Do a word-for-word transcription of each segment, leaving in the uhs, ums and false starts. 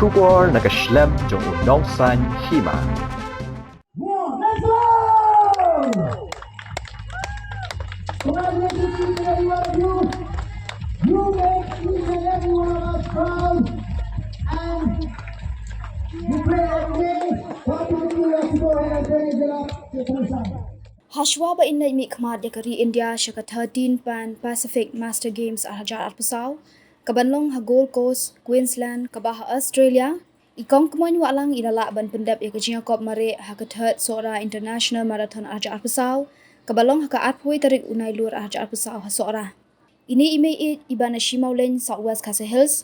Khubor na ka shlem jong u nongsaiñ hima. Congratulations to every one of you. You make each and every one of us proud. And you pray every day. What do you do? Let's go ahead and bring it up to the front. Hashwa ba in leit mih khmat ïa ka ri India sha ka thirteen Pan Pacific Master Games ar hajar arphew saw, ka ban long ha Gold Coast, Queensland, kaba ha Australia, i Kong Kmoin Wahlang i la lah ban pyndep ïa ka jingïakop mareh ha ka third Sohra International Marathon ar hajar arphew saw, kaba long ha ka arphew tarik u Nailur ar hajar arphew saw ha Sohra. Ine i mei ïeit i ba na Shimawlein, South West Khasi Hills,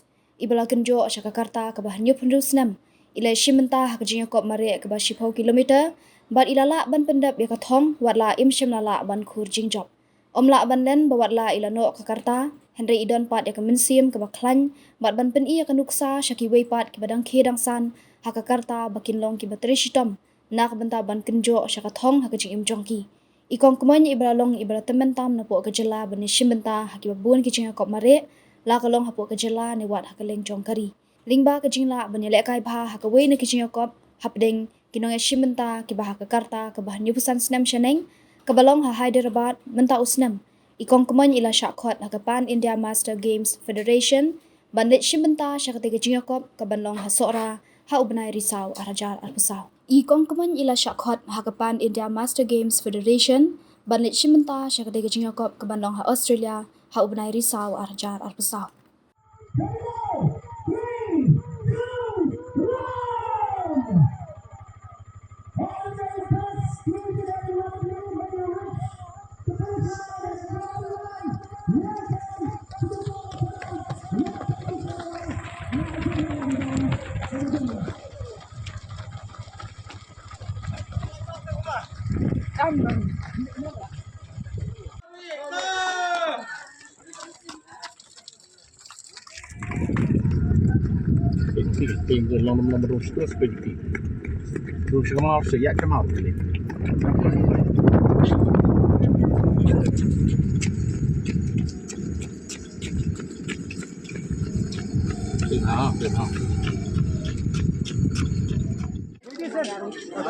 i ba la kynjoh sha ka karta kaba hynñiewphew snem, i la shim bynta ha ka jingïakop mareh kaba shiphew kilometer, bad i la lah ban pyndep ïa ka thong, wat la im shym la lah ban khur jingjop. Ym lah ban len ba wat la i la noh ka karta, hynrei i don pat ïa ka mynsiem kaba khlaiñ bad ban pyni ïa ka nuksa sha kiwei pat kiba dang khie dang san ha ka karta ba kin long kiba trei shitom na ka bynta ban kynjoh sha ka thong ha ka jingim jong ki. I Kong Kmoin i ba la long i ba la tymmen tam napoh ka jylla ban ïashim bynta ha kiba bun ki jingïakop mareh, la ka long hapoh ka jylla ne wat ha ka liang jong ka ri. Lyngba ka jinglah ban ïalehkai bha ha kawei na ki jingïakop hapdeng ki nongïashim bynta kiba ha ka karta kaba hynñiewphew san snem shaneng, kaba long ha Hyderabad mynta u snem, i Kong Kmoin i la shah khot ha ka Pan India Master Games Federation ban leit shim bynta sha katei ka jingïakop kaban long ha Sohra ha u bnai Risaw ar hajar arphew saw. I Kong Kmoin i la shah khot ha ka Pan India Master Games Federation ban leit shim bynta sha katei ka jingïakop kaban long ha Australia ha u bnai Risaw ar hajar arphew saw.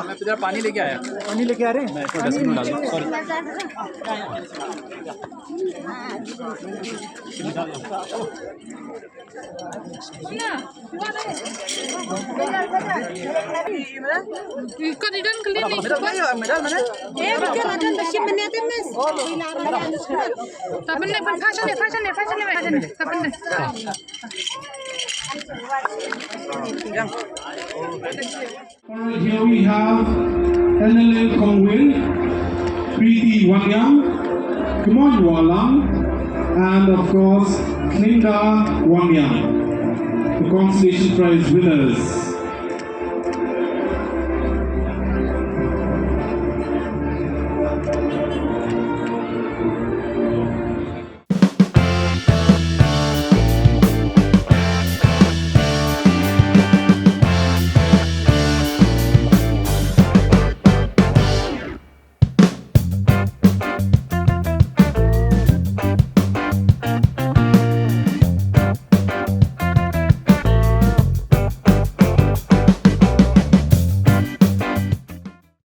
मैं इधर पानी लेके आया। पानी लेके आ रहे हैं। मैं इसको डस्टबिन में डाल दूँ। सॉरी। Here we have N L A Kongwin, Preeti Wangyang, Kmoin Wahlang, and of course, Klinda Wangyang, the consolation prize winners.